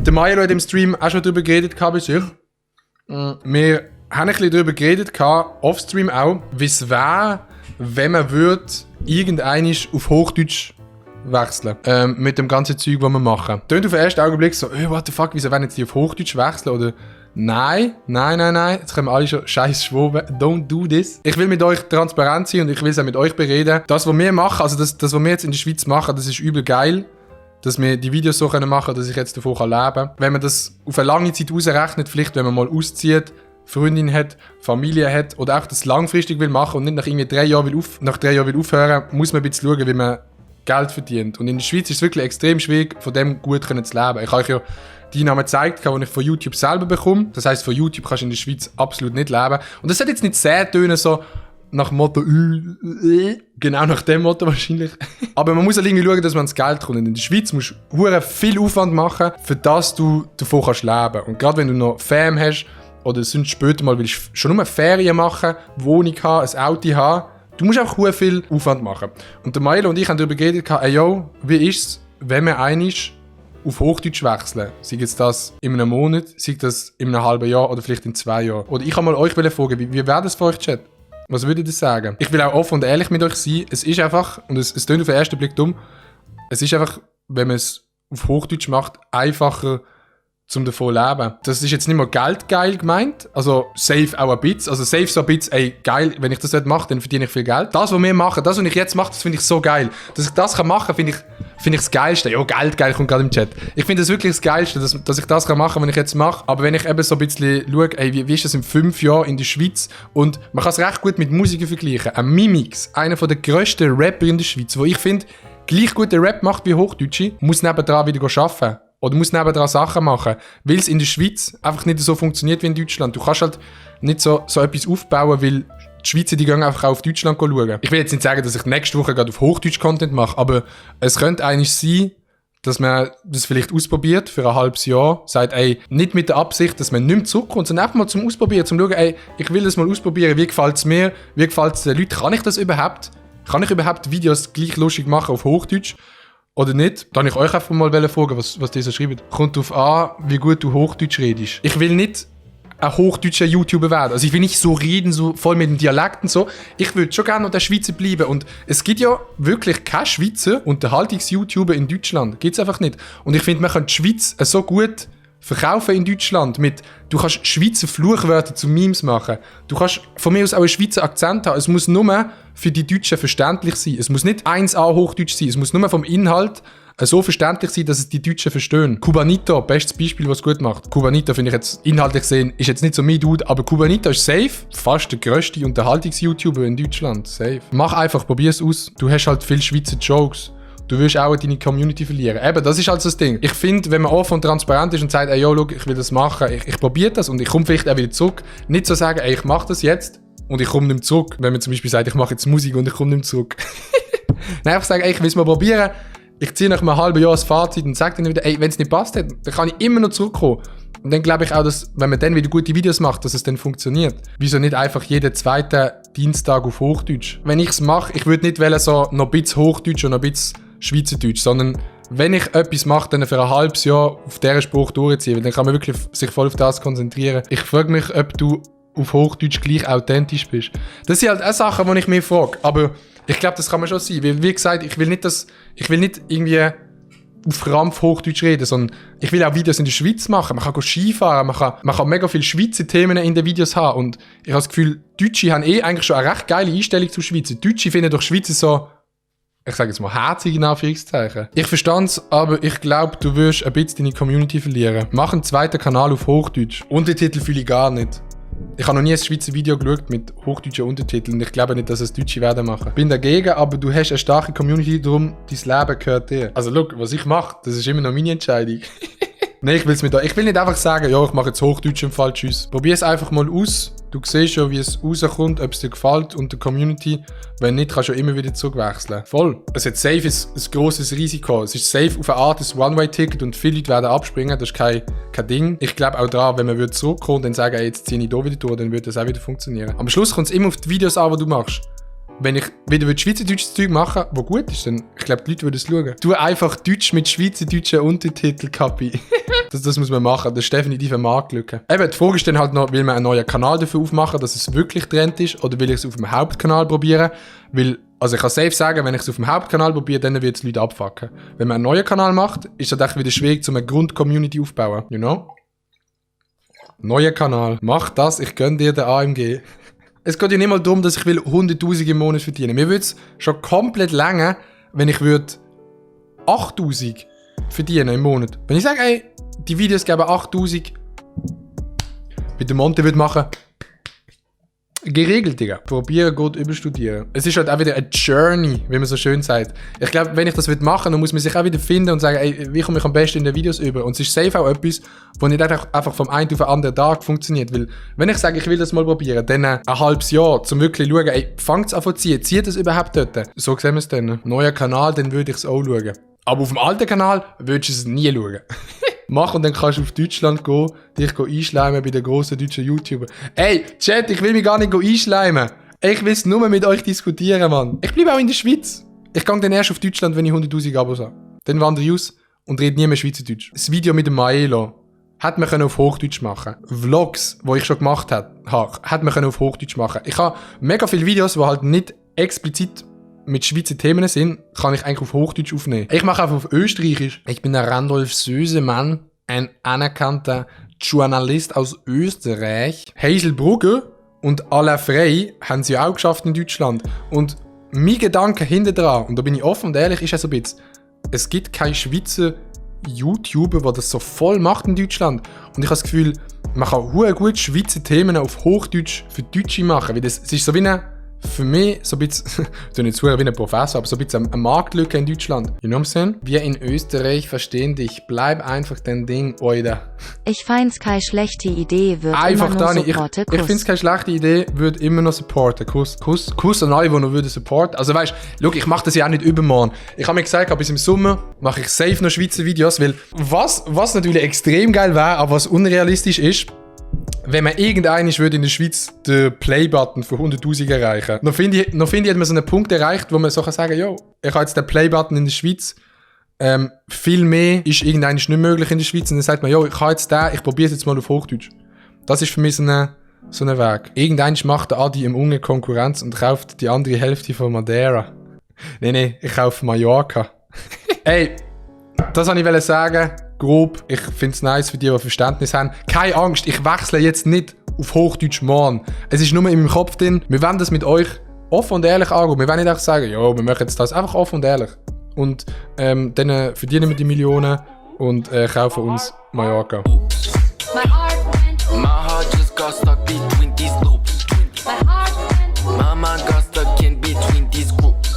Der Milo hat im Stream auch schon darüber geredet bei sich. Wir haben ein bisschen darüber geredet, off-stream auch, wie es wäre, wenn man irgendein auf Hochdeutsch wechseln mit dem ganzen Zeug, das wir machen. Tönt auf den ersten Augenblick so, what the fuck, wieso werden jetzt die auf Hochdeutsch wechseln? Oder nein, jetzt können wir alle schon scheiß schwoben, don't do this. Ich will mit euch transparent sein und ich will es auch mit euch bereden. Das, was wir machen, also das, was wir jetzt in der Schweiz machen, das ist übel geil. Dass wir die Videos so machen können, dass ich jetzt davon leben kann. Wenn man das auf eine lange Zeit ausrechnet, vielleicht wenn man mal auszieht, Freundin hat, Familie hat oder auch das langfristig will machen und nicht nach irgendwie 3 Jahren will aufhören, muss man ein bisschen schauen, wie man Geld verdient. Und in der Schweiz ist es wirklich extrem schwierig, von dem gut zu leben. Ich habe euch ja die Einnahmen gezeigt, die ich von YouTube selber bekomme. Das heisst, von YouTube kannst du in der Schweiz absolut nicht leben. Und das sollte jetzt nicht sehr tönen, so nach dem Motto, genau nach dem Motto wahrscheinlich. Aber man muss halt irgendwie schauen, dass man ans Geld kommt. Und in der Schweiz musst du viel Aufwand machen, für das du davon kannst leben. Und gerade wenn du noch Fam hast, oder sonst später mal willst du schon nur Ferien machen, Wohnung haben, ein Auto haben, du musst einfach viel Aufwand machen. Und der Milo und ich haben darüber geredet, wie ist es, wenn wir einig auf Hochdeutsch wechseln? Sei jetzt das in einem Monat, sei das in einem halben Jahr oder vielleicht in 2 Jahren. Oder ich kann mal euch fragen, wie wäre das für euch, Chat? Was würdet ihr sagen? Ich will auch offen und ehrlich mit euch sein. Es ist einfach, und es klingt auf den ersten Blick dumm, es ist einfach, wenn man es auf Hochdeutsch macht, einfacher zum davon leben. Das ist jetzt nicht mal geldgeil gemeint, also safe auch ein bisschen, also safe so ein bisschen, geil, wenn ich das nicht mache, dann verdiene ich viel Geld. Das, was wir machen, das, was ich jetzt mache, das finde ich so geil. Dass ich das machen kann, finde ich das Geilste. Ja, geldgeil kommt gerade im Chat. Ich finde das wirklich das Geilste, dass ich das machen kann, was ich jetzt mache. Aber wenn ich eben so ein bisschen schaue, wie ist das in 5 Jahren in der Schweiz? Und man kann es recht gut mit Musikern vergleichen. Ein Mimix, einer der grössten Rapper in der Schweiz, wo ich finde, gleich guten Rap macht wie Hochdeutsche, muss nebendran wieder arbeiten. Oder muss nebendran Sachen machen, weil es in der Schweiz einfach nicht so funktioniert wie in Deutschland. Du kannst halt nicht so etwas aufbauen, weil die Schweizer, die gehen einfach auch auf Deutschland schauen. Ich will jetzt nicht sagen, dass ich nächste Woche gerade auf Hochdeutsch Content mache, aber es könnte eigentlich sein, dass man das vielleicht ausprobiert für ein halbes Jahr, sagt, nicht mit der Absicht, dass man nicht mehr zurückkommt, sondern einfach mal zum Ausprobieren, zum schauen, ich will das mal ausprobieren, wie gefällt es mir, wie gefällt es den Leuten, kann ich das überhaupt? Kann ich überhaupt Videos gleich lustig machen auf Hochdeutsch? Oder nicht? Da wollte ich euch einfach mal fragen, was die so schreiben. Kommt darauf an, wie gut du Hochdeutsch redest. Ich will nicht ein hochdeutscher YouTuber werden. Also ich will nicht so reden, so voll mit dem Dialekt und so. Ich würde schon gerne noch der Schweizer bleiben. Und es gibt ja wirklich keine Schweizer Unterhaltungs-YouTuber in Deutschland. Gibt es einfach nicht. Und ich finde, man kann die Schweiz so gut verkaufen in Deutschland mit, du kannst Schweizer Fluchwörter zu Memes machen. Du kannst von mir aus auch einen Schweizer Akzent haben. Es muss nur für die Deutschen verständlich sein. Es muss nicht 1A Hochdeutsch sein. Es muss nur vom Inhalt so verständlich sein, dass es die Deutschen verstehen. Cubanito, bestes Beispiel, was es gut macht. Cubanito finde ich jetzt inhaltlich gesehen, ist jetzt nicht so mein Dude, aber Cubanito ist safe. Fast der grösste Unterhaltungs-YouTuber in Deutschland. Safe. Mach einfach, probier es aus. Du hast halt viele Schweizer Jokes. Du wirst auch deine Community verlieren. Eben, das ist halt so das Ding. Ich finde, wenn man offen und transparent ist und sagt, schau, ich will das machen, ich probiere das und ich komme vielleicht auch wieder zurück. Nicht so sagen, ich mache das jetzt und ich komme nicht mehr zurück. Wenn man zum Beispiel sagt, ich mache jetzt Musik und ich komme nicht mehr zurück. Nein, einfach sagen, ich will es mal probieren. Ich ziehe nach einem halben Jahr das Fazit und sage dann wieder, wenn es nicht passt, dann kann ich immer noch zurückkommen. Und dann glaube ich auch, dass, wenn man dann wieder gute Videos macht, dass es dann funktioniert. Wieso nicht einfach jeden zweiten Dienstag auf Hochdeutsch? Wenn ich es mache, ich würde nicht so noch ein bisschen Hochdeutsch und noch ein bisschen Schweizerdeutsch, sondern wenn ich etwas mache, dann für ein halbes Jahr auf dieser Spruch durchziehen, weil dann kann man wirklich sich voll auf das konzentrieren. Ich frage mich, ob du auf Hochdeutsch gleich authentisch bist. Das sind halt auch Sachen, die ich mich frage, aber ich glaube, das kann man schon sein, weil wie gesagt, ich will nicht irgendwie auf Krampf Hochdeutsch reden, sondern ich will auch Videos in der Schweiz machen. Man kann Skifahren, man kann mega viele Schweizer Themen in den Videos haben und ich habe das Gefühl, Deutsche haben eigentlich schon eine recht geile Einstellung zu Schweizer. Deutsche finden doch Schweizer so, ich sage jetzt mal, herzig in Anführungszeichen. Ich verstand's, aber ich glaube, du wirst ein bisschen deine Community verlieren. Mach einen zweiten Kanal auf Hochdeutsch. Untertitel fühle ich gar nicht. Ich habe noch nie ein Schweizer Video geschaut mit hochdeutschen Untertiteln und ich glaube nicht, dass es Deutsche werden machen. Bin dagegen, aber du hast eine starke Community, darum dein Leben gehört dir. Also schau, was ich mache, das ist immer noch meine Entscheidung. Nein, ich will nicht einfach sagen, ja, ich mache jetzt Hochdeutsch im Fall, tschüss. Probier es einfach mal aus. Du siehst schon, wie es rauskommt, ob es dir gefällt und der Community. Wenn nicht, kannst du immer wieder zurückwechseln. Voll. Es hat safe ein grosses Risiko. Es ist safe auf eine Art ein One-Way-Ticket und viele Leute werden abspringen. Das ist kein Ding. Ich glaube auch daran, wenn man zurückkommen und dann sagen, jetzt ziehe ich hier wieder durch, dann würde das auch wieder funktionieren. Am Schluss kommt es immer auf die Videos an, die du machst. Wenn ich wieder schweizerdeutsches Zeug machen würde, das gut ist, dann ich glaube, die Leute würden es schauen. Tu einfach Deutsch mit schweizerdeutschen Untertiteln, Kapi. Das muss man machen. Das ist definitiv eine Marktlücke. Eben, die Frage ist dann halt noch, will man einen neuen Kanal dafür aufmachen, dass es wirklich Trend ist, oder will ich es auf dem Hauptkanal probieren? Weil, also ich kann safe sagen, wenn ich es auf dem Hauptkanal probiere, dann wird es Leute abfucken. Wenn man einen neuen Kanal macht, ist das echt wieder schwierig, um eine Grund-Community aufzubauen. You know? Neuer Kanal. Mach das, ich gönn dir den AMG. Es geht ja nicht mal darum, dass ich 100'000 im Monat verdienen. Mir würde es schon komplett länger, wenn ich 8'000 verdienen im Monat. Wenn ich sage, ey, die Videos geben 8'000, mit dem Monte würde machen, geregelt, Digga. Probieren, gut überstudieren. Es ist halt auch wieder eine Journey, wie man so schön sagt. Ich glaube, wenn ich das machen dann muss man sich auch wieder finden und sagen, ey, wie komme ich am besten in den Videos über? Und es ist safe auch etwas, wo nicht einfach vom einen auf den anderen Tag funktioniert. Weil, wenn ich sage, ich will das mal probieren, dann ein halbes Jahr, zum wirklich schauen, ey, fängt es an zu ziehen? Zieht es überhaupt dort? So sehen wir es dann. Neuer Kanal, dann würde ich es auch schauen. Aber auf dem alten Kanal würdest du es nie schauen. Mach und dann kannst du auf Deutschland gehen, dich einschleimen bei den grossen deutschen YouTuber. Ey, Chat, ich will mich gar nicht einschleimen. Ich will es nur mit euch diskutieren, Mann. Ich bleibe auch in der Schweiz. Ich gehe dann erst auf Deutschland, wenn ich 100'000 Abos habe. Dann wandere ich aus und rede nie mehr Schweizerdeutsch. Das Video mit dem Maelo hätte man auf Hochdeutsch machen können. Vlogs, die ich schon gemacht habe, hätte man auf Hochdeutsch machen können. Ich habe mega viele Videos, die halt nicht explizit mit Schweizer Themen sind, kann ich eigentlich auf Hochdeutsch aufnehmen. Ich mache einfach auf Österreichisch. Ich bin der Randolph Sösemann, ein anerkannter Journalist aus Österreich. Hazel Brugger und Alain Frey haben sie auch geschafft in Deutschland. Und mein Gedanke hinter dran, und da bin ich offen und ehrlich, ist ja so ein bisschen, es gibt keinen Schweizer YouTuber, der das so voll macht in Deutschland. Und ich habe das Gefühl, man kann gut Schweizer Themen auf Hochdeutsch für Deutsche machen. Weil es ist so wie eine, für mich so ein bisschen, so nicht zuhören wie ein Professor, aber so ein bisschen eine Marktlücke in Deutschland. You know what I'm saying? Wir in Österreich verstehen dich. Bleib einfach dein Ding, Oida. Ich find's keine schlechte Idee, wird einfach immer da noch nicht. supporten. Ich find's keine schlechte Idee, würde immer noch supporten. Kuss an alle, die noch supporten. Also weißt du, ich mache das ja auch nicht übermorgen. Ich habe mir gesagt, bis im Sommer mache ich safe noch Schweizer Videos, weil was natürlich extrem geil wäre, aber was unrealistisch ist, wenn man irgendeiner würde in der Schweiz den Play-Button für 100'000 erreichen, dann finde ich, hat man so einen Punkt erreicht, wo man so kann sagen, yo, ich habe jetzt den Play-Button in der Schweiz, viel mehr ist irgendeiner nicht möglich in der Schweiz und dann sagt man, yo, ich habe jetzt den, ich probiere es jetzt mal auf Hochdeutsch. Das ist für mich so ein Weg. Irgendeiner macht der Adi im Unge Konkurrenz und kauft die andere Hälfte von Madeira. Nee, ich kaufe Mallorca. Ey, das wollte ich sagen. Grob, ich finde es nice für die Verständnis haben. Keine Angst, ich wechsle jetzt nicht auf Hochdeutsch morgen. Es ist nur in meinem Kopf drin. Wir wollen das mit euch offen und ehrlich angehen. Wir wollen nicht einfach sagen, ja, wir machen jetzt das. Einfach offen und ehrlich. Und dann verdienen wir die Millionen und kaufen uns Mallorca. My heart just got